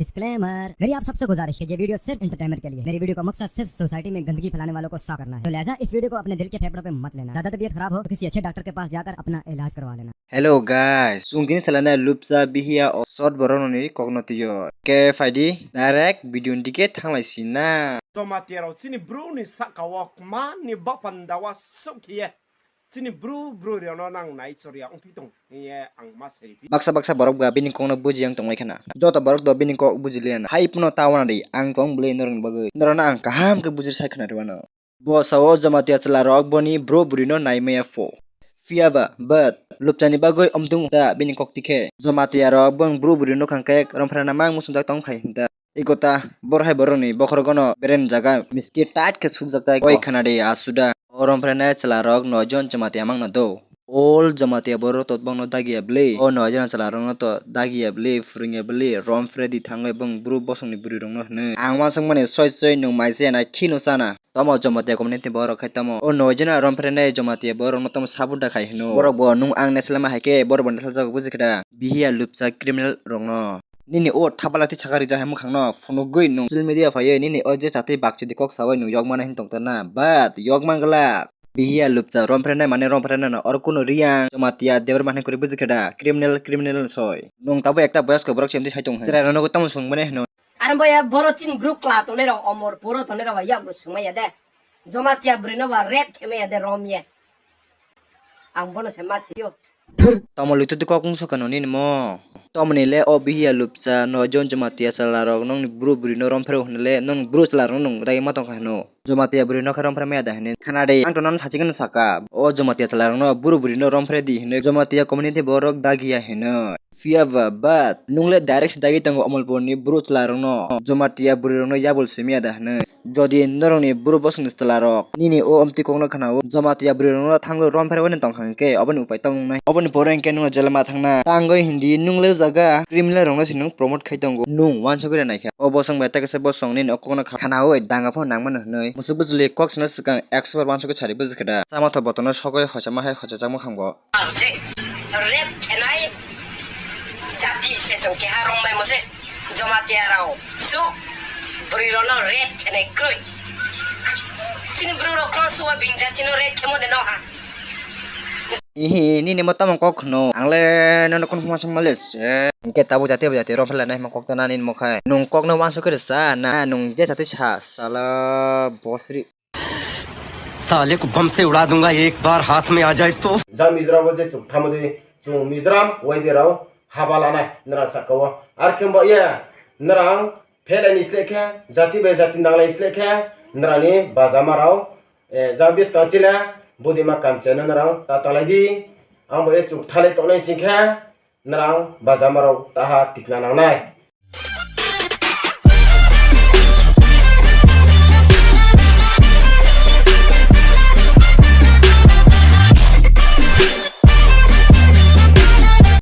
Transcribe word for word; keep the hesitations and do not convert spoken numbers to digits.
डिस्क्लेमर, मेरी आप सबसे गुजारिश है, ये वीडियो सिर्फ एंटरटेनमेंट के लिए। मेरी वीडियो का मकसद सिर्फ सोसाइटी में गंदगी फैलाने वालों को साफ करना है, तो लिहाजा इस वीडियो को अपने दिल के फेफड़ों पे मत लेना। ज्यादा तबीयत खराब हो तो किसी अच्छे डॉक्टर के पास जाकर अपना इलाज करवा लेना। Hello guys, chwng tini salana lupcha bihiya o short borok noni kokno twiyo. Ke phaidi direct video ni dige thanglai sina. Jamatia rok chini bru ni saka o kma ni bapanda wa sok khiye. Chini bru bru riono nang nai chorya ongpi tong hiye ang ma seri pi. Baksa baksa borok ba bini kokno buji yang tongmai khana. Joto borok do bini kok buji liya na. Hai puno ta wana di, ang tong bwlwi norok ni bagwi. Norok no ang kaham khe buji sai khana rwano. Bo sao Jamatia chwla rok boni bru bwrwi no nai maya pho. Phiya ba, but lupcha ni bagwi omtung ta bini kok tikhe. Jamatia rok bong bru bwrwi no khang khe romphra na mang muchung jak tong khai hinta. Ikota, bor hai borok ni bokhorok no berem jaga miski tight khe sukjak tai. Oi khana de asuda. O romphra nai chwla rok noi jon Jamatia mang no do. All Jamatia borok to bong no dagiya bwlwi. O noi jon chwla rok no to dagiya bwlwi, phwrwngya bwlwi, romphre di thangwi bong bru bosong ni bwrwi rok no hwnwi. Ang wansuk mani soi soi nwng mai se na khino chana. Tamo Jamatia community borok khai tamo. O noi jona romphrenai Jamatia borok no tamo sabunda khai hino. Borok bo nung ang neslama hai khe borok bo neslajak buji khe da. Bihiya lupcha criminal rok no. Nini o thabala ti sakari jahai mukhang no phunugwi nung social media phaiwi nini o je chatwi bakchudi kok sawi nung yokmana hin tongtana. But yokman glak. Bihiya lupcha romphrenai mane romphrenai no oro kuno riyang Jamatia Debbarma hinwi kwrwi buji khe da. Criminal criminal soi. Nung tabo ekta boyos ko borok semti sai tong hai. Chwrai rok no tamo sung mane hino. Aro boya boro chini bru kla tongnai rok, omor puro tongnai rok yak bo sungmaya de. Jamatia bwrwi no ba rape khemaya de rom ye. Ang bono se ma sio. Tamo luitu tu kok wngso kano nini mo. Tomoni le o bihiya lupcha noi jon Jamatia chwla rok nongni bru bwrwi no rom phero hwnle nong bru chwla rok nong dagi ma tong kha hino. Jamatia bwrwi no khe rom phero maya da hini khana de. Ang to nang sachi khe saka. O Jamatia chwla rok no bru bwrwi no rom phero di hini. Jamatia community borok dagiya hino. Phiya ba, but nung le direct se dagi tongo Omolpur ni bru chwla rok no, Jamatia bwrwi rok no yabul simi ya da hwnwi. Jodi norok ni bru bosong ni chwla rok nini o omtwi kok no khana o, Jamatia bwrwi rok no thangwi rom pherwi tong kha hwnkhe, oboni upai tamo wngnai. Oboni pore hwnkhe nung jela ma thangna. Tangwi hindi nung le jaga criminal rok no se nung promote khai tongo. Nung wansugwi rw nai kha. O bosong bai ta kisa bosong nini o kok no kha-, khana oi danga phano nang mano hwnwi. Musuk bujuli kok sino swkang ekso bar wansugwi sari buji khe da. Chama tho botono sogwi hochama hai hochajak mukhang bo. Ang se rep khenai jati se chwng keha rong bai mo se Jamatia rao su bwrwi rok no rep khenai kroi. Chini bwrwi rok kro suwa bini jati no rep khemo de no ha. Ihi, nini mo tamo kok khno? Ang le nono kunu phuma songma le se. Hwnkhe tabuk jati bai jati rong phela nai hima kok tana nini mo khai. Nung kok no wansuk khe rwsa na nung je jati sa sala bosri. साले को बम से उड़ा दूंगा एक बार हाथ में आ जाए तो। Jang Mizoram o je chwng thamo de, chwng Mizoram Y B rao haba lanai nrang saka o. Ar khe bo ye nrang phelai ni sle khe, jati bai jati nanglai sle khe, nrang ni bajama rao, eh, jang bis kang chile, budima kam cheno nrang ta talai di. Ang bo ye chwng thalai tongnai sing khe, nrang bajama rao taha tikna nangnai.